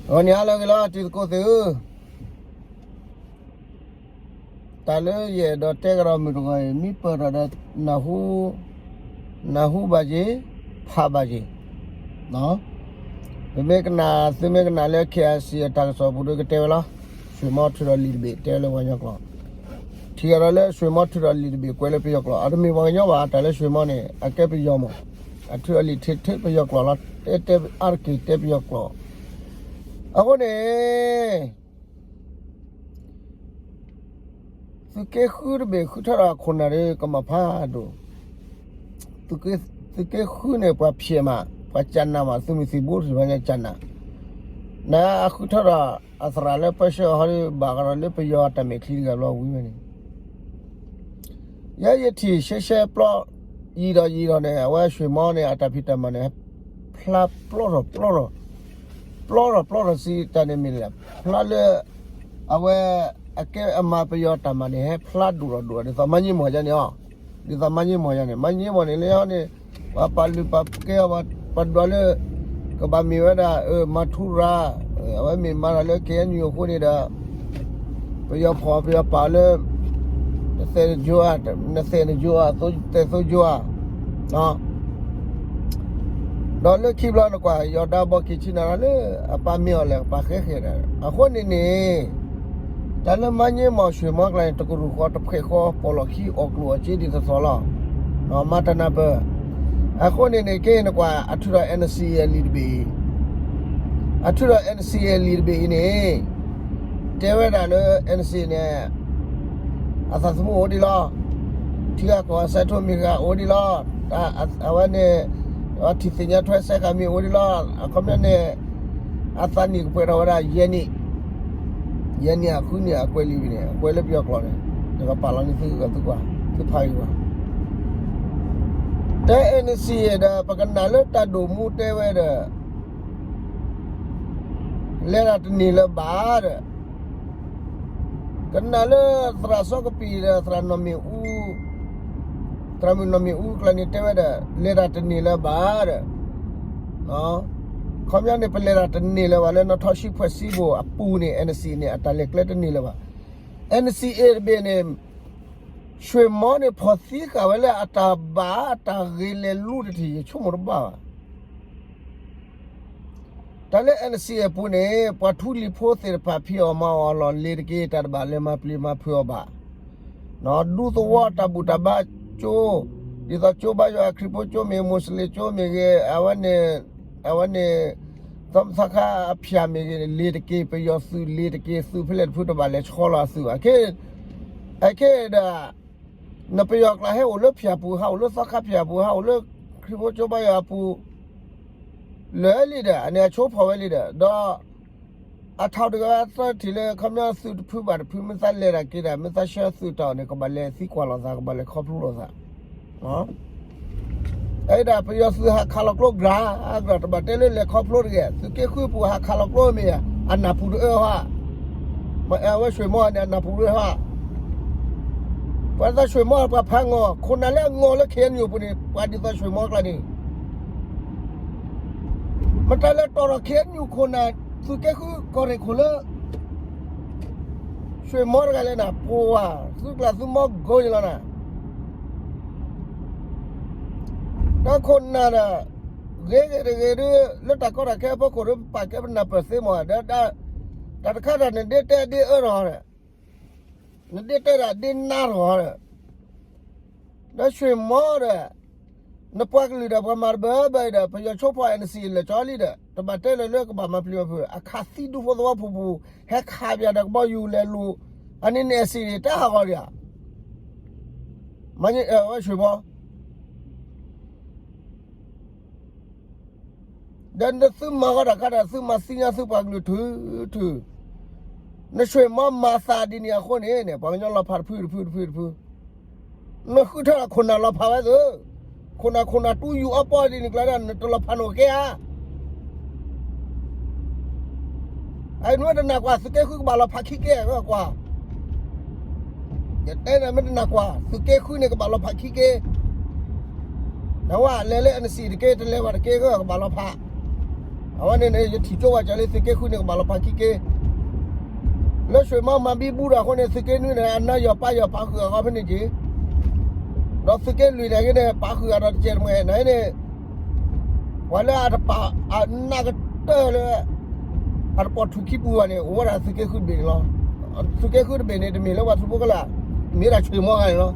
ဂီၤနံၤဟါလၢအဂ့ၤလီၤ တံၤသကိးသ့ၣ်ဧၢ, တၢ်လၢယအဲၣ်ဒိးတဲကဒီးမုၢ်တဂီၤအံၤ မ့ၢ်ပၢၢ်ထီၣ်ဒီး နၢ်ဟူဘၣ်က့ၤ, ဖးဘၣ်က့ၤ, ပမ့ၢ်ကနၣ် သုမ့ၢ်ကနၣ်လၢ KIC အတၢ်ကစီၣ်ပူၤဒီးကတဲဝဲလီၤ. ဆွ့ၣ်မီထူးဒီးလံာ်တဘ့ၣ် တဲဝဲလၢပှၤကညီကျိာ်, ထံၣ်အဒီးလၢဆွ့ၣ်မီထူးဒီးလံာ်တဘ့ၣ် ကွဲးလၢပယီၤကျိာ်, အတမ့ၢ်ပှၤကညီဘၣ်, တၢ်လၢဆွ့ၣ်မီန့ၣ် အကဲပယီၤမး, အထူးဒီးလံာ်ထဲထဲပယီၤကျိာ်လီၤ, တဲတဲအါတက့ၢ်တဲပယီၤကျိာ်. အဃိန့ၣ် သုးက့ဃုတဘ့ၣ်ဃုထီၣ်ဒီးခိၣ်နၢ်ဒီးကမၤဖးဒိၣ်, သုးက့ဃုန့ၣ် ပှၤဖျဲးမး, ပှၤကနၣ်မး, သုးမုၢ်သံၣ်ဘိတဖၣ်ညါကနၣ်, နအဃုထီၣ်ဒီးအသရၣ်လၢပၢဆှၢအီၤဟီဒီး ဘၣ်ဃးဒီးလၢပယီၤအတၢ်မဲာ်ချံတဂၤဘျီဝံၤဝဲန့ၣ် ယဲယထံၣ်ရှဲရှဲပျီ, ယံာ်ဒီးယံာ်ဒီးန့ၣ် အဝဲဆွ့ၣ်မီန့ၣ် အတၢ်ဖံးတၢ်မၤန့ၣ် ဖျါပျီထီၣ်ပျီထီၣ်, ပျီထီၣ်ပျီထီၣ်စံးတၢ်န့ၣ်မ့ၢ်လဲၣ်, ဖျါလၢ အဝဲ အကဲအမၤပယီၤတၢ်မၤန့ၣ် ဟဲဖျါဒိၣ်ထီၣ်ဒိၣ်ထီၣ် ဒ်သိးမါည့မီၤယါန့ၣ်အီၤ, ဒ်သိးမါည့မီၤယါန့ၣ် မါည့မီၤန့ၣ်လၢအီၤန့ၣ် ပှၤပာ်လုၢ်ပာ်ကဲအီၤ ပှၤဒွးလၢ ကဘၣ်မ့ၢ်ဝဲဒၣ် မၤထူရၤ, အဝဲမ့ၢ်မၤတၢ်လၢ KNU အဃိန့ၣ်ဒီး ပယီၤဖီၣ်ပယီၤပာ်လၢ နသဲးနယိဧါ, နသဲးနယိဧါ, သဲးသိယိဧါ, ဒီးလၢခံဘျီနကွၢ် ယီၤဒါဘီက့ၤဆ့နၤလီၤလၢ အပၢ်မ့ၢ်အီၤလဲၣ် ပာ်ဃဲဃဲဒီး အဃိန့ၣ်န့ၣ် တၢ်လၢမါည့မီၤဆွ့ၣ်မီကျါန့ၣ် တကရူၢ်ဃီတဖှဲးဃီ ပိာ်လီၢ်ခံအီၣ်ကျိၣ်အီၣ်စ့ဒ်သိးသိးလီၤ. မၤတၢ်နၢ်ပၢၢ် အဃိန့ၣ်န့ၣ် ကဲနကွၢ် အထုးဒီး NCA အလံာ်တဘ့ၣ်အံၤ, အထုးဒီး NCA အလံာ်တဘ့ၣ်အံၤန့ၣ် တဲဝဲဒၣ်လၢ NCA န့ၣ် အသးသမူအိၣ်ဒံးလီၤ. ထံဂၤကီၢ်ဂၤစဲးထိမ့ၢ်ဂ့ၤအိၣ်ဒံးလီၤ. အဝဲန့ၣ် ထံၣ်သ့ၣ်ညါထွဲစဲးဃာ်မ့ၢ်အိၣ်ဒံးလီၤ. အခီပညီန့ၣ် အသးနံၣ်ကပှဲၤထီၣ်ဝဲဒၣ်ယဲၢ်နံၣ်, ယဲၢ်နံၣ်အဃုနံၣ်အကွဲးလံာ်ဝံၤန့ၣ် အကွဲးလၢပယီၤကျိာ်န့ၣ် တကပာ်လီၤန့ၢ်သုဂၤသုကွၢ် သုဖးဂ့ၤဝဲ တဲ NCA ဒီး ပကနၣ်လၢတၢ်ဒိၣ်မူတဲဝဲဒီး လဲၤတၢ်တန့ၢ်လၢၤဘၣ်ဒီး ကနၣ်လၢသရၣ်စီကပံာ်ဒီး သရၣ်နီၢ်မ့ၣ်အူ, သရၣ်မုၣ်နီၢ်မ့ၣ်အူကျါန့ၣ်တဲဝဲဒီး လဲၤတၢ်တန့ၢ်လၢၤဘၣ်ဒီး ခီပညီန့ၣ် ပလဲၤတၢ်တန့ၢ်လၢၤဘၣ်လၢ နထီၣ်ဆံဖှဲးစံဘိၣ်အပူၤန့ၣ် NCA န့ၣ် အတၢ်လဲၤကျဲတန့ၢ်လၢၤဘၣ်. NCA တဘ့ၣ်န့ၣ် ဆွ့ၣ်မီန့ၣ် ဖီၣ်သံဃာ်ဝဲလၢအတၢ်ဘၣ် အတၢ်ဂ့ၤလဲၤလူတထံၣ် ယဆိကမိၣ်တဘၣ်ဘၣ်. တၢ်လၢ NCA အပူၤန့ၣ် ပှၤထူလံၤဖိသ့ၣ်တဖၣ်ဖံးအီၣ်မၤအီၣ်အလီၢ်လ့ၤတက့ၢ် တၢ်တဘၣ်လဲၤမၤပျံၤမၤဖုးအီၤဘၣ်. ဒူသဝီတၢ်ဘူၣ်တၢ်ဘါကၠိ, ဒ်သိးကၠိဘါယွၤ ခရံာ်ဖိကၠိမ့ၢ်ဂ့ၤ မူးစလ့ၣ်ကၠိမ့ၢ်ဂ့ၤ အဝဲန့ၣ် အဝဲန့ၣ် သီခါအဖၠၣ်မ့ၢ်ဂ့ၤန့ၣ် လ့ၤတက့ၢ် ပယီၤသုးလ့ၤတက့ၢ် သုးဖဲလဲၣ်တဖုတဘၣ်လဲၤဆှီလီၤအသုးဘၣ်. ခဲအံၤဒီး နပယီၤကျါဟဲအိၣ်လၢဖၠၣ်ပူၤ ဟးအိၣ်လၢသီခါဖၠၣ်ပူၤ ဟးအိၣ်လၢခရံာ်ဖိကၠိဘါယွၤအပူၤ လၢာ်လံဒီး အန့ၣ်အဆိဖီၣ်ဝဲလံဒီး ဒီး အထီၣ်တဂၤသၢထံၣ်လၢ ခီပညီသုးတဖုဘၣ်တဖု မ့ၢ်သးလဲၤတၢ်က့ၤတၢ် မ့ၢ်သးဆှၢသုးတၢ်အီၤန့ၣ် ကဘၣ်လဲၤသံကွၢ်လိာ်သး ကဘၣ်လဲၤခီဖျိလိာ်သး အဲဒၣ်ပယီၤသုးဟးခးလီၤကျိ ကြၢးကြၢး တဘၣ်တဲလၢလဲၤခီဖျိတဂ့ၤ သုးက့ဃုပူၤ ဟးခးလီၤကျိမ့ၢ်ဧါ, အနၢ်ပူၤတအၢဟါ, မ့ၢ်အဝဲဆွ့ၣ်မီန့ၣ် အနၢ်ပူၤတအၢဟါ, ပှၤသးဆွ့ၣ်မီပှၤဖးငီၢ် ခိၣ်နၢ်လၢအငီၢ်လၢ KNU ပူၤန့ၣ် ပှၤဒ်သိးဆွ့ၣ်မီကျါန့ၣ် မတၤလဲၤတီၢ်ထီၣ် KNU ခိၣ်နၢ် သုးက့ဃုကီၢ်ရ့ၣ်ခိၣ်လၢ ဆွ့ၣ်မီတဂၤလဲၣ်နၤ ပှၤ သုကျၢ်သုမီကိးန့ၣ်လီၤနၤ, ဒီးခိၣ်နၢ်ဒီး ဂ့ၤဂ့ၤတဂ့ၤဒုး လၢတၢ်ကီတၢ်ခဲအဖီခိၣ်ဒီး ပပာ်ကဲပနၢ်ပၢၢ်သ့မးဒီး တၢ်တခါတၢ်နဒ့တဲဒ့အၢထီၣ်ဒီး နဒ့တဲဒၣ်ဒ့နါထီၣ်ဒီး ဒီးဆွ့ၣ်မီဒီး နပှၤကလုာ်ဒီးပှၤမၤတဘၢဘၢအံၤဒီး ပယီၤဆိဖီၣ် NCA လဲၤကၠီလံဒီး တဘၣ်တဲလၢၤလၢကဘၣ်မၤပျံၤမၤဖုး အခးသံဒူဖိသဝီဖိပူၤ ဟဲခးပယီၤဒီးကဘီယူၤလဲၤလူၤ အန့ၣ်နအဲၣ်စ့ၣ်န့ၣ် တၢ်ဟးဂီၤဒံးဧါ, မ့ၢ်ဝဲဆွ့ၣ်မီ ဒီးနသုမၤဃီတၢ်ခါဒီး သုမၤသံညါသုပှၤကလုာ်ထုထု, နဆွ့ၣ်မီမၤသးဒ်န့ၣ်အဃိန့ၣ် ပှၤကညီလီၤဖးတဖုတဖုတဖုတဖု, နဃုထၢခိၣ်နၢ်လီၤဖးဝဲသု, ခိၣ်နၢ်ခိၣ်နၢ်တူယူၤအီပီဒ်န့ၣ်ကျါဒီး နတလီၤဖးနအိၣ်ကဲဧါ အံၤနမ့ၢ်တနာ်ကွၢ် သုးက့ဃုကဘၣ်လီၤဖးခံက့ ကွၢ်, ယတဲနမ့ၢ်တနာ်ကွၢ် သုးက့ဃုန့ၣ်ကဘၣ်လီၤဖးခံက့, နဝဲလဲၤလၢ NCA တက့ တလဲၤဘၣ်တက့ ကဘၣ်လီၤဖး, အဝဲန့ၣ်န့ၣ် ယထံၣ်ကၠိဝဲကၠီလၢသုးက့ဃုန့ၣ် ကဘၣ်လီၤဖးခံက့ လၢဆွ့ၣ်မီမၤဘံဘူဒီးအဃိန့ၣ် သုးက့နွံန့ၣ် အနါယီၤပၢ်ယီၤပာ်ဃုာ်အဂီၢ်ဖဲန့ၣ်က့ၤ, ဒီးသုးက့လွံၢ်န့ၣ်က့ၤန့ၣ် ပာ်ဃုာ်အဒီးတကဲးတမှဲၤန့ၣ်န့ၣ် ပှၤလၢအတပာ်အနးကတၢၢ်လၢ အတပိာ်ထူၣ်ခံပူၤဘၣ်န့ၣ် အိၣ်ဝဲဒၣ်သုးက့ဃုတဘ့ၣ်န့ၣ်လီၤ. သုးက့ဃုတဘ့ၣ်န့ၣ် တမ့ၢ်လၢပှၤထူဖိကလာ်, မ့ၢ်ဒၣ်ဆွ့ၣ်မီဂၤန့ၣ်လီၤ.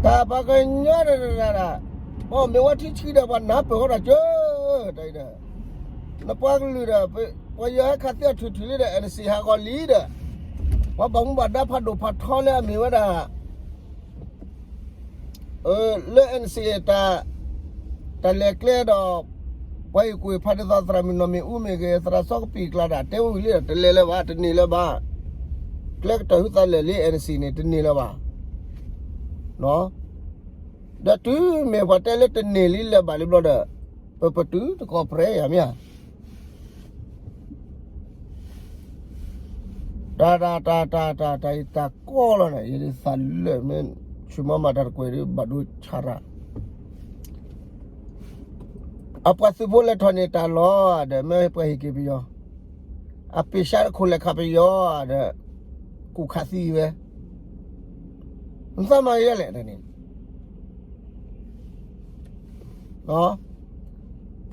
တၢ်ပှၤကညီတဒၣ်ဒၣ်, ပှၤမ့ၢ်ဝဲထံဆံဒီး ပှၤနၢ်ပၢၢ်ဃီဒီးကၢ, တၢ်အံၤဒီး နပှၤကလုာ်ဒီး ပှၤယွၤဟဲခးသံအီၤထုးထုးလံဒီး NCA ဟးဂီၤလံဒီး ပှၤဘၣ်မူဘၣ်ဒါဖးဒိၣ်ဖးထီလၢအမ့ၢ်ဝဲဒၣ် လၢ NCA တၢ်လဲၤကျဲဒီး ပှၤအံၤကွံာ်ဖးဒ်သိးသရၣ်မုၣ်နီၢ်မ့ၣ်အူမ့ၢ်ဂ့ၤ သရၣ်စီကပံာ်ကျါဒၣ် တဲဝဲဝံၤလံဒီး တလဲၤလၢၤဘၣ် တန့ၢ်လၢၤဘၣ်. ကျဲကတၢၢ်ဟုသးလဲာ်လံ NCA န့ၣ် တန့ၢ်လၢၤဘၣ်. ဒီးတုၤမ့ၢ်ပှၤတဲလၢတန့ၢ်လံလၢၤဘၣ်လံဘျီဒီး ပပတုာ်တကိးပြဲယၤမ့ၢ်ဧါ. တၢ်တၢ်တၢ်တၢ်တၢ်တၢ်အံၤ တၢ်ကီလီၤန့ၣ် ယသးလၢာ်မ့ၢ် ဆွ့ၣ်မီမၤတၢ်တကွဲးဒီး ဘၣ်ဒိဆါတၢ် အပှၤသုးဖိလဲၤထီၣ်န့ၢ်တၢ်လီၤဒီး မ့ၢ်ပှၤဟ့ၣ်က့ၤပယီၤ, အပ့ၤဆါတခိၣ်လဲၤခးပယီၤဒီး ကူၣ်ခးသံဝဲ, နသးမၤယဲလဲၣ်န့ၣ်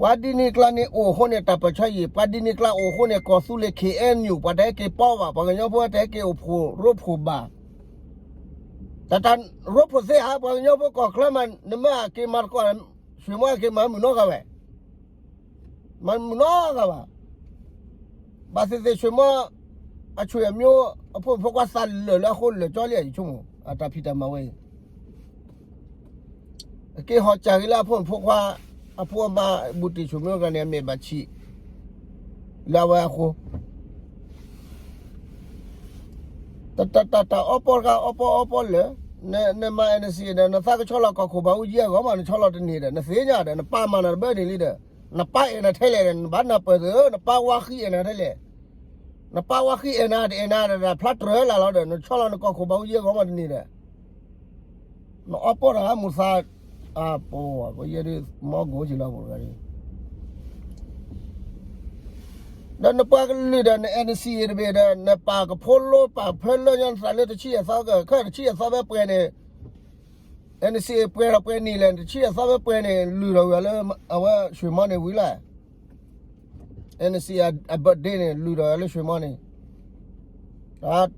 ပှၤဒ်န့ၣ်ကျါန့ၣ်အိၣ်အဃိန့ၣ် တၢ်ပၢၢ်ဆါယံာ်, ပှၤဒ်န့ၣ်ကျါအိၣ်အဃိန့ၣ် ကီၢ်သူလ့ၤ KNU ပှၤတဟဲက့ၤပီဘၣ်, ပှၤကညီဖိတဟဲက့ၤအိၣ်ဖှိၣ်ရိဖှိၣ်ဘၣ်. တၢ်တၢ်ရိဖှိၣ်သ့ဧါ, ပှၤကညီဖိကီၢ်ချၢမး နမ့ၢ်အက့ၤမၤသကိး ဆွ့ၣ်မီအက့ၤမၤမုၢ်နီဂၤဝဲ မၤမုၢ်နီဂၤဘၣ်. ဘၣ်သ့ၣ်သ့ၣ်ဆွ့ၣ်မီ အဆွေအမျိုး အဖိမုၣ်ဖိခွါသးလၢာ်လၢအဃိလၢာ်ကၠီလံ ယဆိကမိၣ် အတၢ်ဖံးတၢ်မၤဝဲအံၤ အက့ၤဟီၣ်စၢ်ဂ့ၤလၢအဖိမုၣ်ဖိခွါ, အဖိအမါဘူးတံၢ်ဆွေမျိုးဂၤန့ၣ် အမဲာ်ဘၣ်ဆံး လၢအဝဲအဃိ တၢ်တၢ်တၢ်အီပီတခါ အီပီအီပီလၢာ်, နမၤ NCA ဒီး နသးကဆီလီၤကီၢ်ခိၣ်ဘၣ်အူကၠံအဂီၢ်မး နဆီလီၤတန့ၢ်ဒီး နသ့ၣ်ညါဒီး နပၢ်မၤနၤတဘၣ်န့ၣ်လံဒီး နပၢ်အဲၣ်နၤထဲလဲၣ်ဒီး နဘၣ်နၢ်ပၢၢ်သု, နပၢ်ဝါဃံအဲၣ်နၤထဲလဲၣ်, နပၢ်ဝါဃံအဲၣ်နၤတအဲၣ်နၤဒီး ဖျါတြၢၤလၢ်လီၤဒီး နဆီလီၤနကီၢ်ခိၣ်ဘၣ်အူကၠံအဂီၢ်မးတန့ၢ်ဒီး နအီပီတၢ်မူသး, အပီပယဲဒ်မီကိးက့ၤလီၤပတဂၤဒ် ဒီးနပှၤကလုာ်ဒီး န NCA တဘ့ၣ်ဒီး နပာ်ကဖိလိပာ်ဖၢလၢညါ နသးလၢတဆံယဲၢ်သီက ခဲတဆံယဲၢ်သီဖဲပှဲၤန့ၣ် NCA ပှဲၤဒီးပှဲၤနံၣ်လဲၣ် တဆံယဲၢ်သီဖဲပှဲၤန့ၣ် လုၢ်ထီၣ်ဝံၤလၢ အဝဲဆွ့ၣ်မီန့ၣ်ဝံၤလၢ NCA အ birthday န့ၣ် လုၢ်ထီၣ်ဝံၤလၢဆွ့ၣ်မီန့ၣ်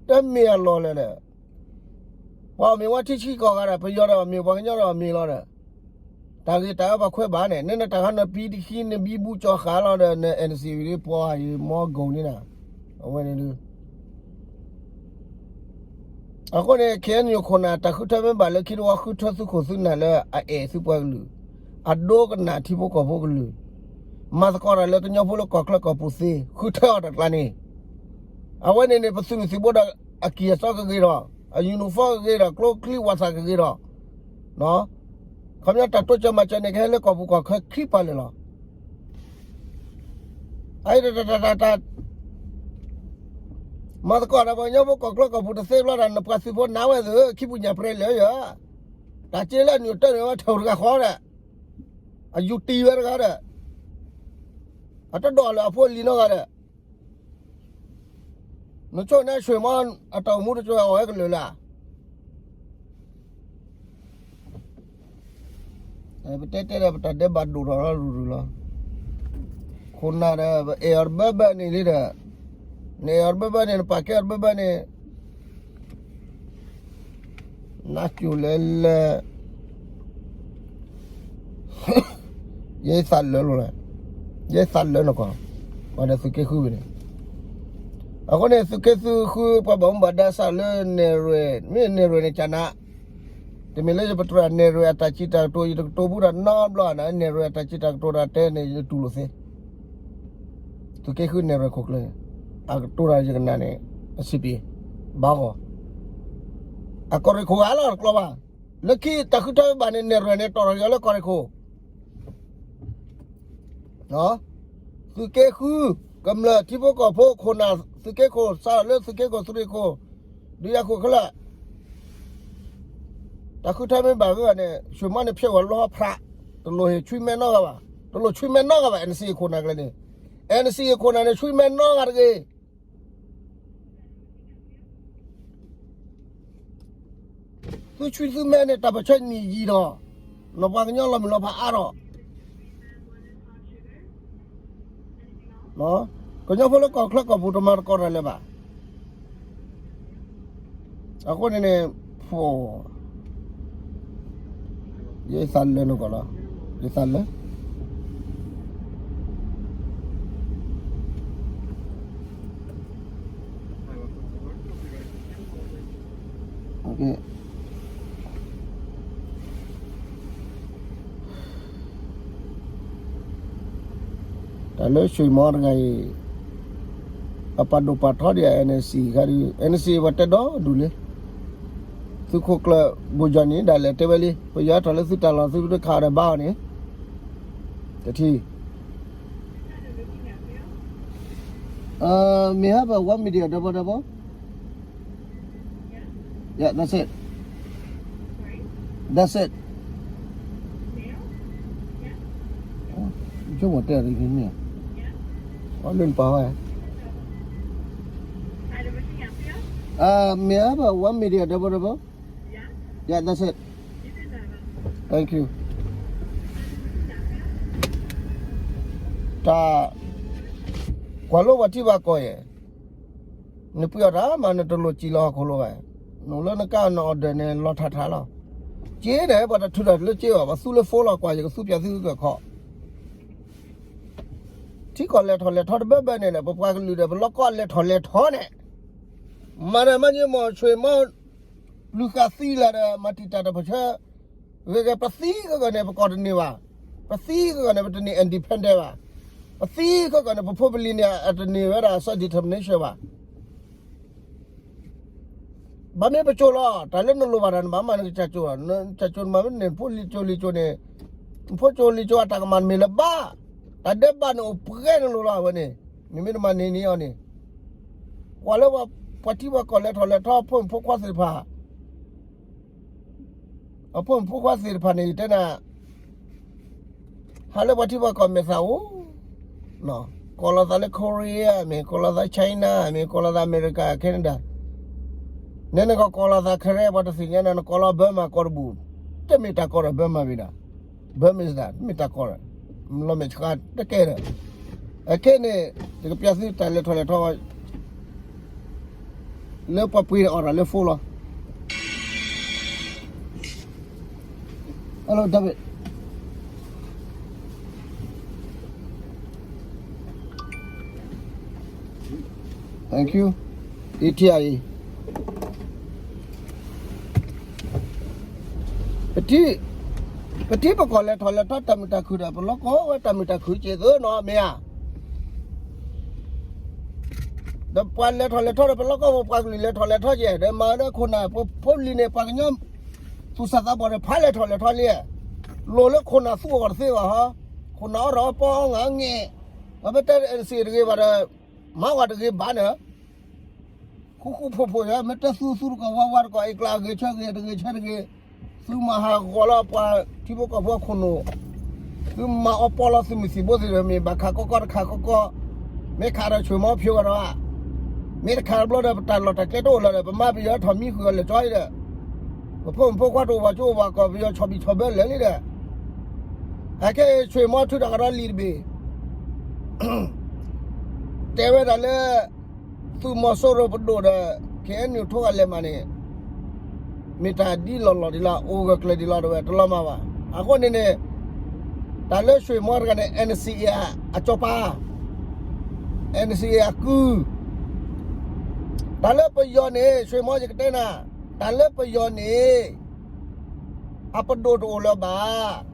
တမ့ၢ်အလီၢ်လၢၤဒီး ပှၤအမ့ၢ်ဝဲထံဆံကီၢ်ဂၤဒီး ပယီၤဒီးအမ့ၢ် ပှၤကညီဒီးအမ့ၢ်လီၤဒီး တၢ်ဂ့ၢ်တၢ်အၢပှၤခွဲးဘၣ်န့ၣ် နနတၢ်ခါနပံတခံ နဘံဘူကၠီဃာ်လီၤဒီး န NCA ဝံၤဒ်ပှၤအံၤမီကိးန့ၣ်နၤ အဝဲန့ၣ်ဒုး အဃိန့ၣ် KNU ခိၣ်နၢ် တၢ်ဃုထၢမ့ၢ်ဘၣ်လၢခံတဝီ ဃုထၢသုးခိၣ်သုးနၢ်လၢအအဲၣ်သုပှၤကလုာ်, အဒိကနၣ်ထံဖိကီၢ်ဖိကလုာ်, မၤသကိးတၢ်လၢကညီဖိလၢကီၢ်ချၢကီၢ်ပူၤသ့, ဃုထၢအီၤတၢ်ကျါန့ၣ်, အဝဲန့ၣ်န့ၣ် ပသုးမုၢ်သံၣ်ဘိဒီး အကံၢ်အစီကဂ့ၤထီၣ်, အ uniform ကဂ့ၤထီၣ်, ကျိချံဝၣ်သၣ်ကဂ့ၤထီၣ်, ခီပညီတၢ်တိစၢၤမၤစၢၤန့ၣ် ကဟဲလၢကီၢ်ပူၤကီၢ်ချၢခံပၤလၢာ်လီၤ. အအံၤတၢ်တၢ်တၢ်တၢ် မၤသကိးဒီးပှၤကညီဖိကီၢ်ချၢကီၢ်ပူၤတသ့ဘျီဒီး နပှၤသုးဖိနါဝဲသ့ၣ်ဧၢ, ခံပူၤညၣ်ပြဲလၢာ်ယၤ, တၢ်က့လၢအနုာ်တၢ်န့ၣ်ဝဲထီၣ်တဂၤဃီဒီး, အယူၤတံၢ်ဝဲတဂၤဒီး, အတဒိးလၢအဖိအလံၤနီတဂၤဒီး, နဆိၣ်န့ၢ်ဆွ့ၣ်မီ အတၢ်အိၣ်မူတကၠိအီၤဝဲကလၢာ်လၢ ပတဲတဲဒီးပတၢ်ဒဲးဘးဒိၣ်ထီၣ်လီၤရူၤရူၤလီၤ. ခိၣ်နၢ်ဒီး ပအဲၣ်အီၤတဘၢဘၢန့ၣ်လံဒီး, နအဲၣ်အီၤတဘၢဘၢန့ၣ် နပာ်ကဲအီၤတဘၢဘၢန့ၣ်, နၢ်ကၠိလဲၤလဲၤ ယဲသးလၢလိာ်လဲၣ်, ယဲသးလၢနကီၢ်, ပှၤဒီးသုးက့ဃုဝံၤန့ၣ်, အဃိန့ၣ် သုးက့ဃု ပှၤဘၣ်မူဘၣ်ဒါစးလၢနဲၣ်ရွဲၣ်, မ့ၢ်နဲၣ်ရွဲၣ်န့ၣ်ကနး, တမ့ၢ်လၢယပတြၢၤနဲၣ်ရွဲၣ်အတၢ်စံးတၢ်ကတိၤ ယတကတိၤဘူးတၢ်နီတဘျီန့ၣ်, နဲၣ်ရွဲၣ်အတၢ်စံးတၢ်ကတိၤတၢ်တဲန့ၣ် ယတူၢ်လိာ်သ့ သုးက့ဃုနဲၣ်ရွဲၣ်ခိၣ်ကျၢၢ်န့ၣ်, အကတိၤတၢ်ယကနၣ်န့ၣ်, အစံးပ့ၤ, ဘၣ်ဂီၢ်, အကီၢ်ရ့ၣ်ခိၣ်ဂၤလီၤတကျီဘၣ်, လၢခံတၢ်ဃုထၢဘၣ်န့ၣ် နဲၣ်ရွဲၣ်န့ၣ် တီၣ်ထီၣ်က့ၤအီၤလၢကီၢ်ရ့ၣ်ခိၣ် သုးက့ဃု, ကမျၢၢ်ထံဖိကီၢ်ဖိခိၣ်နၢ် သုးက့ခိၣ် စးထီၣ်လၢသုးက့ခိၣ်သုးရ့ၣ်ခိၣ်, ဒုးယၤခိၣ်ခဲလၢာ်, တၢ်ဃုထၢမ့ၢ်ဘၣ်ဂ့ၤန့ၣ် ဆွ့ၣ်မီန့ၣ်ဖျဲးဝဲလီၤဖျး, တလိၣ်ဟ့ၣ်ဆူမဲာ်နီတဂၤဘၣ်, တလိၣ်ဆူမဲာ်နီတဂၤဘၣ်, NCA ခိၣ်နၢ်ကျဲန့ၣ်, NCA ခိၣ်နၢ်န့ၣ် ဆူမဲာ်နီတဂၤတဂ့ၤ. သုဆူသုမဲာ်န့ၣ် တၢ်ပၢၢ်ဆၢနံၣ်ယံာ်ဒီး, နပှၤကညီလီၤမုၢ်လီၤဖးအါထီၣ်, ကညီဖိလၢကီၢ်ချၢကီၢ်ပူၤတမၤသကိးတၢ်လၢၤဘၣ်. အဃိန့ၣ်န့ၣ်, ဖိ, ယသးလၢနကီၢ်လီၤ, ယသးလၢ တၢ်လၢ ဆွေမော တဂၤအံၤ, အပာ်ဒိၣ်ပာ်ထီဒံး NCA ခါဒုး, NCA ပှၤတဲဒီဒူၣ်လံ. သုးခိၣ်ကျၢၢ် ဘိၣ်ကၠီၣ်နံၣ် ဒၣ်လဲာ်တဲဝဲလံ, ပယီၤထီၣ်လၢသုတၢ်လီၢ်သုတခးအီၤဒီးဘါအီၤန့ၣ်, တထံၣ် May I have a one million double double? Yeah, that's it. That's it. ကၠိမီၤတဲရၤန့ၣ်, အီၤလၢနပာ်ဝဲ, May I have a one million double double? Yeah, that's it. Thank you. တၢ်, ကွၢ်လိပှၤထံပှၤကီၢ်ယဲၢ်, နပှ့ၤအီၣ်တၢ်မး နတလိၣ်စံၣ်လီၤဟီၣ်ခိၣ်လိၤဘၣ်. နအိၣ်လၢနကါန order န့ၣ် လီၤထးထးလီၤ. က့န့ၣ် ပှၤတထုးတၢ်လၢက့ဘၣ်, ပှၤသူလၢ phone လီၤ, ကွၢ်ယကသူပၠးသုကခီ, ထံကီၢ်လဲၤထီၣ်လဲၤထီတဘၢဘၢန့ၣ်ဒီး ပပှၤကလုာ်ဒီး ပလီၢ်ကီလဲၤထီၣ်လဲၤထီန့ၣ်, မၤတၢ်မၤညံမီၢ်ဆွ့ၣ်မီၢ်, လူၤဃာ်သံလၢာ်ဒီး မၤတံာ်တာ်တၢ်ပၢၢ်ဆၢ, ဂ့ၤဂ့ၤ ပသံကဂၢၢ်န့ၣ် ပကီၢ်တန့ၢ်ဘၣ်, ပသံကဂၢၢ်န့ၣ် ပတန့ၢ် independent ဘၣ်, ပသံကဂၢၢ်န့ၣ် ပဖိပလံၤန့ၣ် အတန့ၢ်ဝဲဒၣ် self determination ဘၣ်. ဘၣ်မ့ၢ်ပကၠိလီၤ, တၢ်လၢနလိၣ်ဘၣ်ဒီး နဘၣ်မၤနကစၢ်ကၠိလီၤ, နကစၢ်ကၠိနမၤမ့ၢ်န့ၣ် နဖိလံၤကၠိလံၤကၠိန့ၣ်, နဖိကၠိလံၤကၠိအတၢ်ကမၣ်မ့ၢ်လၢၤဘၣ်, တၢ်ဒဲးဘးန့ၣ်အိၣ်ပှဲၤနလိၤလီၤအဝဲန့ၣ်, နမ့ၢ်တမၤန့ၢ်န့ၢ်အီၤန့ၣ်, ကွၢ်လၢပှၤထံပှၤကီၢ်လဲၤထီၣ်လဲၤထီ အဖိမုၣ်ဖိခွါသ့ၣ်တဖၣ် အဖိမုၣ်ဖိခွါသ့ၣ်တဖၣ်န့ၣ် ယတဲနၤ, ဟးလၢပှၤထံပှၤကီၢ်မဲာ်သၣ်အိၣ်, ကိးလီၤသးလၢ Korea မ့ၢ်, ကိးလီၤသး China မ့ၢ်, ကိးလီၤသး America Canada, နဲနကကိးလီၤသး Korea ပှၤတသ့ၣ်ညါနၤ, နကိးလီၤ Burma ကီၢ်တဘူၣ်, တမ့ၢ်တၢ်ကီၢ်ဒီး Burma မ့ၢ်ဒၣ်, Burmese ဒၣ် တမ့ၢ်တၢ်ကီၢ်ဒီး, လီၤမဲာ်ဆှးတကဲဒီး, အခဲန့ၣ်, ယကပျးသုတၢ်လဲၤထီၣ်လဲၤထီ လၢပှၤပှ့ၤအီၣ်တၢ်လၢ phone လီၤ. Hello, David. Thank you. A T I A. ပထံ, ပထံပကီၢ်လဲၤထီၣ်လဲၤထီတၢ်မုာ်တၢ်ခုၣ်ဒီး ပလီၢ်ကီဝဲတၢ်မုာ်တၢ်ခုၣ်က့ၤသ့နီၤ မ့ၢ်ဧါ. ဒီးပှၤလဲၤထီၣ်လဲၤထီဒီး ပလီၢ်ကီဝဲပှၤကလုာ်လဲၤထီၣ်လဲၤထီက့ၤ ဒီးမၤဒီးခိၣ်နၢ် ဖိလံၤန့ၣ် ပှၤကညီ သူၣ်စၢ်သးဘီၣ်ဒီး ဖးလဲၤထီၣ်လဲၤထီလံ. လိၣ်လၢခိၣ်နၢ်သူအီၤတသ့ဘၣ်ဟီ, ခိၣ်နၢ်အီၣ်ဒီးအီပီအီငါအီငဲၢ်, ပမ့ၢ်တဲ NCA တဂ့ၤဘၣ်ဒီး မၤဝဲတဂ့ၤဘၣ်န့ၣ် ဃူဃူဖိးဖိးယဲ မ့ၢ်တဲသူသူတကီၢ် ဝါဝါတကီၢ် အံၤကျါ အဂ့ၤဆၢဂ့ၤ တဂ့ၤဆၢတဂ့ၤ, သုမၤဟးဂီၤလီၤပှၤထံဖိကီၢ်ဖိအခိၣ်နူာ်, သုမၤအီပီလီၤသုးမုၢ်သံၣ်ဘိသ့ၣ်ဒီး မ့ၢ်ဘၣ်ခးကီကီတခးကီကီ, မ့ၢ်ခးဒီးဆွ့ၣ်မီဖျိကဒီး, မ့ၢ်တခးတဘျီဒီး ပတၢ်လီၢ်တၢ်ကျဲတအိၣ်လၢၤဒီး ပမါပယီၤထီၣ်မံဃုာ်အီၤလဲၤကၠီအံၤဒီး, ပဖိမုၣ်ဖိခွါတအိၣ်ဘၣ်ကၠိအိၣ်ဘၣ်ကီၢ် ပယီၤဆီၣ်ဘံၣ်ဆီၣ်ဘၢလဲၤလံဒီး အခဲအံၤဆွ့ၣ်မီထုးထီၣ်ကဒီးလံာ်တဘ့ၣ်, တဲဝဲဒၣ်လၢ သုးမီၤစိရိၤပဒိၣ်ဒီး K N U ထိဂၤလဲၤမးန့ၣ်, မ့ၢ်တၢ်ဒ်လီၢ်လီၢ်ဒ်လီၢ် အိၣ်ဂၢၢ်ကျၢၤဒ်လီၢ်တဝဲ တလီၤမၢ်ဘၣ်. အဃိန့ၣ်န့ၣ်, တၢ်လၢဆွ့ၣ်မီတဂၤန့ၣ် NCA အကၠီၤပၤ, NCA အကု, တၢ်လၢပယီၤန့ၣ် ဆွ့ၣ်မီယကတဲနၤ, တၢ်လၢပယီၤန့ၣ် အပဒိၣ်တအိၣ်လၢၤဘၣ်.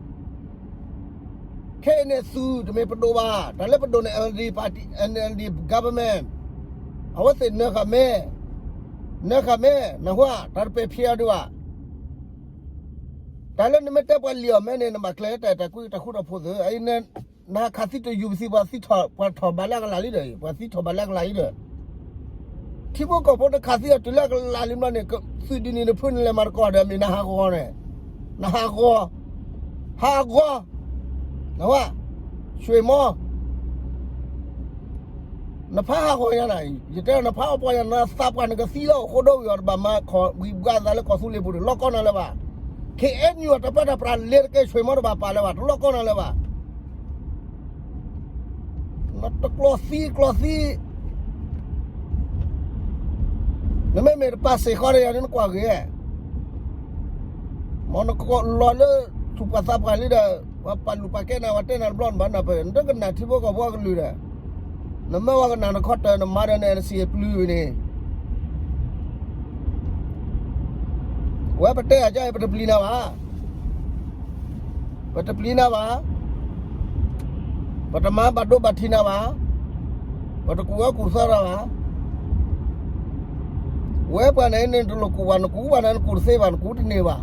ခဲအံၤန့ၣ်သုးတမ့ၢ်ပဒိၣ်ဘၣ်, တၢ်လၢပဒိၣ်န့ၣ် NLD party, NLD government, အဝဲသ့ၣ်နၢၤဃာ်မဲ, နၢၤဃာ်မဲ, နၢ်ဟူဧါ, တၢ်တပဲာ်ဖျဲးအီၤဒံးဘၣ်. တၢ်လၢနမ့ၢ်တဲပှၤလံၣ်အီၣ်မဲန့ၣ် နဘၣ်ကျဲၤတၢ်တၢ်ကွံတၢ်ဃူတၢ်ဖိးသုး, အံၤန့ၣ် နဟးခးသံတယူၢ်ပသံ ပှၤသံထီၣ်ဘၣ်လၢအကလးလံဒီး, ပှၤသံထီၣ်ဘၣ်လၢအကလးလံဒီး ထံဖိကီၢ်ဖိတခးသံအီၤတုၤလၢအကလးလံဘျီန့ၣ်, သုးဒ်န့ၣ်နဖုန့ၣ်လဲၤမၤတကီၢ်ဒီး မ့ၢ်နဟးဂီၤန့ၣ်, နဟးဂီၤ, ဟးဂီၤ, နဝဲ, ဆွ့ၣ်မီ နဖးဟးဂီၤညါနၤ, ယတဲနဖးအီၣ်ပှၤညါ နသးပှၢ်နကသံလၢအဃိဒီးဝံၤအီၤ တဘၣ်မၤခီၣ်ဝံၤဘှါသးလၢကီၢ်သူလ့ၤပူၤဒီး လီၢ်ကီၢ်နၤလၢၤဘၣ်. ခ့ၣ်အဲၣ်ယူၣ်အတၢ်ပၢတၢ်ပြးလဲၤတကဲဆွ့ၣ်မီတဘၣ်ပာ်လၢၤဘၣ်, တလီၢ်ကီၢ်နၤလၢၤဘၣ်. နတကျီသံကျီသံ နမ့မ့ၢ်တပာ်စ့ၢ်ဃီဒီးယၤန့ၣ် နကွၢ်ဂ့ၤ, မ်နကလီၤလၢ ထူၣ်ပှၤသးပှၢ်လံဒီး ပှၤပာ်လုၢ်ပာ်ကဲနၤ ပှၤတဲနၤတဘျီနဘၣ်နၢ်ပၢၢ် နတကနၣ်ထံဖိကီၢ်ဖိအကလုၢ်ဒီး နမၢဝဲကနၣ်နခီတၢၢ် နမၤဒီးန NCA ပျုၤဝံၤန့ၣ် ဝဲပတဲအကါအံၤ ပတပျံၤနၤဘၣ်, ပတပျံၤနၤဘၣ်, ပတမၤဘၣ်ဒိဘၣ်ထံးနၤဘၣ်, ပတကူၣ်ဝဲကူၣ်သီနၤဘၣ်. ဝဲပှၤန့ၣ်န့ၣ် တလိၣ်ကူၣ်ဘၣ်, နကူၣ်ဘၣ်န့ၣ် နကူၣ်တသ့ဘၣ်, နကူၣ်တန့ၢ်ဘၣ်,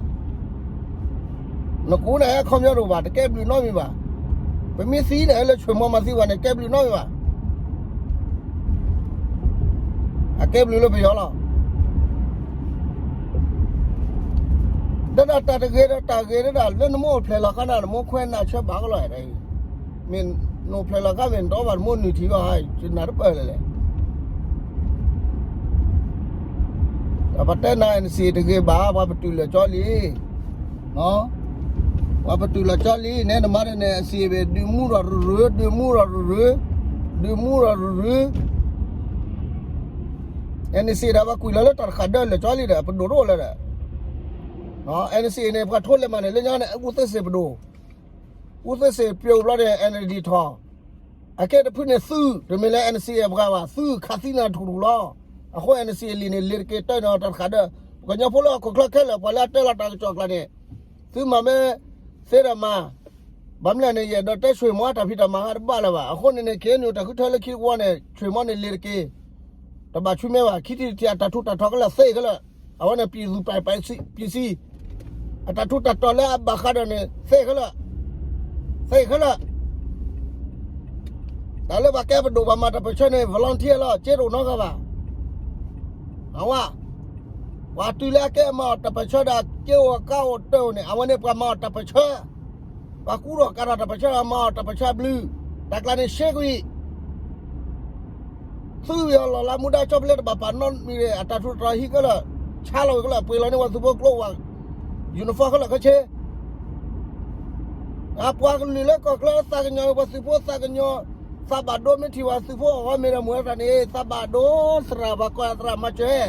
နကူၣ်န့ၣ် ဟဲခီပညီတအိၣ်ဘၣ်, တကဲဘျုးနီတမံၤဘၣ်. ပမ့ၢ်သံန့ၣ် လၢဆွ့ၣ်မီမၤသံဘၣ်န့ၣ် ကဲဘျုးနီတမံၤဘၣ်. အကဲဘျုးလၢပယီၤလီၤ. ဒီးတၢ်တဂ့ၤဒီးတၢ်ဂ့ၤဒီး လၢနမိၢ်အိၣ်ဖျဲၣ်လီၤခါနၤ နမိၢ်ခွဲးနၢ်ဆၢဘၣ်ကလီၤ, မ့ၢ်နအိၣ်ဖျဲၣ်လီၤခါ မ့ၢ်နတအီၣ်ဘၣ်နမိၢ်နုၢ်ထံဘၣ်, နၢ်တပၢၢ်လဲၣ်လဲၣ်. ပတဲနၤ NCA တဂ့ၤဘၣ်, ပှၤပတုာ်လၢာ်ကၠီလံ ပှၤပတုာ်လီၤကၠီလံ, နဲနမၤဒီးန NCA ဘၣ် ဒုးမူဒီးရူၤရူၤ, ဒုးမူဒီးရူၤရူၤ, ဒုးမူဒီးရူၤရူၤ. NCA ဒီးပှၤကွံာ်လီၤလၢတၢ်တဃာ်ဒၢလၢာ်ကၠီလံဒီး ပဒိၣ်တအိၣ်လၢၤဒီး, NCA န့ၣ် ပှၤထိလဲၤမးန့ၣ် လၢညါန့ၣ် အူသ့စ့ၣ်ပဒိၣ်, အူသ့စ့ၣ်ပျိာ်ဘျီန့ၣ် NLD ထီၣ် အကဲတဖုန့ၣ်သုး, တမ့ၢ်လၢ NCA အပှၤဘၣ်, သုးခးသံနၤထူၣ်ထူၣ်လီၤ. အဃိ NCA အလံာ်န့ၣ် လ့ၤတက့ၤတၢ်နီၤတၢ်တဃာ်ဒီး ပကညီဖိလၢဟီၣ်ခိၣ်ချၢခဲလၢာ် ပှၤလၢအတဲလီၤတၢ်ကစီၣ်ကျါန့ၣ်, သုမၤမ့ၢ်သ့ဒီးမၤ, ဘၣ်မနုၤလဲၣ်န့ၣ် ယအဲၣ်ဒိးတဲဆွ့ၣ်မီတၢ်ဖံးတၢ်မၤဟးတဘၣ်လၢၤဘၣ်. အဃိန့ၣ်န့ၣ် KNU တၢ်ဃုထၢလၢခံတဝီန့ၣ် ဆွ့ၣ်မီန့ၣ်လ့ၤတက့ၤ, တဘၣ်ဆူမဲဘၣ်, ခံထံၣ်တထံၣ်အတၢ်ထူးတၢ်တီၤခဲလၢာ်သ့ခဲလၢာ်, အဝဲန့ၣ် ပြည်သူ့ပါတီ ပြည်စည်း, အတၢ်ထူးတၢ်တီၤလၢအဘၣ်ဃးဒီးန့ၣ် သ့ခဲလၢာ်, သ့ခဲလၢာ်. တၢ်လၢပှၤကဲပဒိၣ်ပှၤမၤတၢ်ပၢဆှၢန့ၣ် volunteer လီၤ, စ့တအိၣ်နီတဂၤဘၣ်. အဝဲ, ပှၤတုၤလၢအကဲမၤအီၣ်တၢ်ပၢဆှၢဒီး စ့အိၣ်ကါအိၣ်တၢ်အိၣ်န့ၣ် အဝဲန့ၣ်ပှၤမၤအီၣ်တၢ်ပၢဆှၢ, ပှၤကူထီၣ်ကၤထီၣ်တၢ်ပၢဆှၢဒီးမၤအီၣ်တၢ်ပၢဆှၢအဘျုး, တၢ်ကျါန့ၣ်ရှဲကွံာ် သုးဝံၤအီၤလီၤလၢမူဒါကၠီဖဲလဲၣ်တဘၣ်ပာ်နီတမံၤဒီး အတၢ်ထူးတၢ်တီၤဟံးခဲလၢာ်, ဆါလီၤဝံၤခဲလၢာ်, ပှ့ၤလီၤန့ၢ်ပှၤသုးဖိကျိဝဲ, uniform ခဲလၢာ်ခဲဆ့, အပှၤကလုာ်လၢကီၢ်ချၢသးကညီၤ ပှၤသုးဖိသးကညီၤ, သးဘၣ်ဒိမ့ၢ်ထံၣ်ပှၤသုးဖိအဂီၢ်မ့ၢ်ဒီး မ့ၢ်ဝဲတၢ်န့ၣ် သးဘၣ်ဒိသရၣ် ပှၤကွၢ်သရၣ်မၤစၢၤ,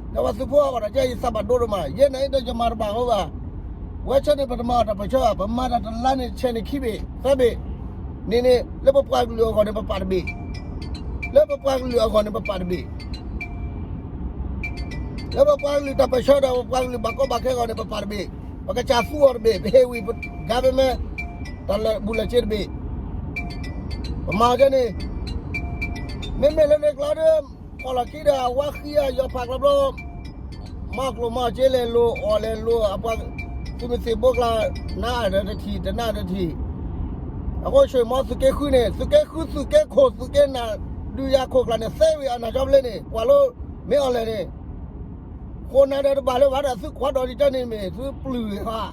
ဒီးပှၤသုးဖိအဂီၢ်ဒီး ယဲယသးဘၣ်ဒိဒိၣ်မး, ယဲန့ၣ်ဒီးယမၤတဘၣ်အဃိဘၣ်. ဝဲဆၢန့ၣ် ပတမၤအီၣ်တၢ်ပၢဆှၢဘၣ်, ပမၤတၢ်တလါန့ၣ် ဆဲးန့ၣ်ခံဘ့ၣ်သၢဘ့ၣ်န့ၣ်န့ၣ် လၢပပှၤကလုာ်အဂီၢ်န့ၣ် ပပာ်တဘ့ၣ်, လၢပပှၤကလုာ်အဂီၢ်န့ၣ် ပပာ်တဘ့ၣ်, လၢပပှၤကလုာ်တၢ်ပၢဆှၢဒီး ပပှၤကလုာ်ဘၣ်ကီဘၣ်ခဲအဂီၢ်န့ၣ် ပပာ်တဘ့ၣ်, ပကစၢ်သူအီၤတဘ့ၣ်, ပဟ့ၣ်ဝံၤ government တၢ်လၢာ်ဘူၣ်လၢာ်စ့တဘ့ၣ်, ပမၤကဲန့ၣ်, မ့မ့ၢ်လၢန့ၣ်ကျါဒီး ဖီၣ်လီၤခံဒီး အဝါဃံအယီၤဖးကျီဘျီ မၤကျိၣ်မၤစ့လဲၤလိၤ အီၣ်လဲၤလိၤ အပှၤသုးမုၢ်သံၣ်ဘိကျါ နးဒီးတထံၣ် တနးဒီးတထံၣ်, အဃိဆွ့ၣ်မီသုးက့ဃုန့ၣ် သုးက့ဃု သုးက့ခိၣ် သုးက့နၢ် ဒုးယၤခိၣ်ကျါန့ၣ် သ့ဝံၤအနၢ်ကၠီဖဲလဲၣ်န့ၣ် ကွၢ်လၢ မ့ၢ်အီၣ်လဲၣ်န့ၣ် ဃိးနၤဒီးတဘၣ်လၢၤဘၣ်ဒီး သုကွၢ်ဒီးဒ်ကၢန့ၣ်မ့ၢ်သုပျုၢ်ဧါ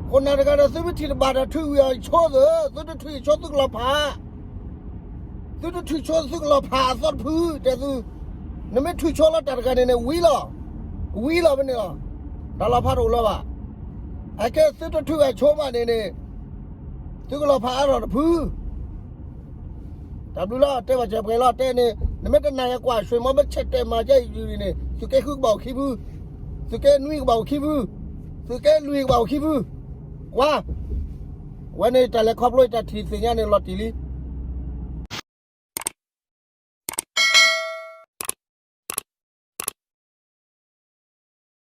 ဃိးနၤတဂၤဒီး သုမ့ၢ်ထံၣ်တဘၣ်ဒီး ထုးဝံၤအီၤဆိသၢ, သုတထုးဆိသုကလီၤဖး, သုတထုးဆိသုကလီၤဖးအသီတဖု တဲသု, နမ့ၢ်ထုးဆိလီၤတၢ်တဂၤန့ၣ်န့ၣ် ဝံၤလီၤ, ဝံၤလီၤဖဲန့ၣ်လီၤ, တၢ်လီၤဖးတအိၣ်လၢၤဘၣ်. အကဲသုတထုးအဆိမးန့ၣ်န့ၣ် သုကလီၤဖးအါထီၣ်တဖု တၢ်ဘျုးလီၤ တဲဘၣ်စဲးပှဲၤလီၤ တဲန့ၣ် နမ့ၢ်တနာ်ယကွၢ် ဆွ့ၣ်မီမ့ၢ်ဆဲးတဲာ်မၤကဲအံၤန့ၣ် သုးက့ဃုကဘၣ်အိၣ်ခံဖု, သုးက့နွံကဘၣ်အိၣ်ခံဖု, သုးက့လွံၢ်ကဘၣ်အိၣ်ခံဖု, ကွၢ်, ဝဲန့ၣ်တၢ်လဲၤခီဖျိတၢ်ထံၣ်သ့ၣ်ညါန့ၣ်လီၤတံၢ်လံ,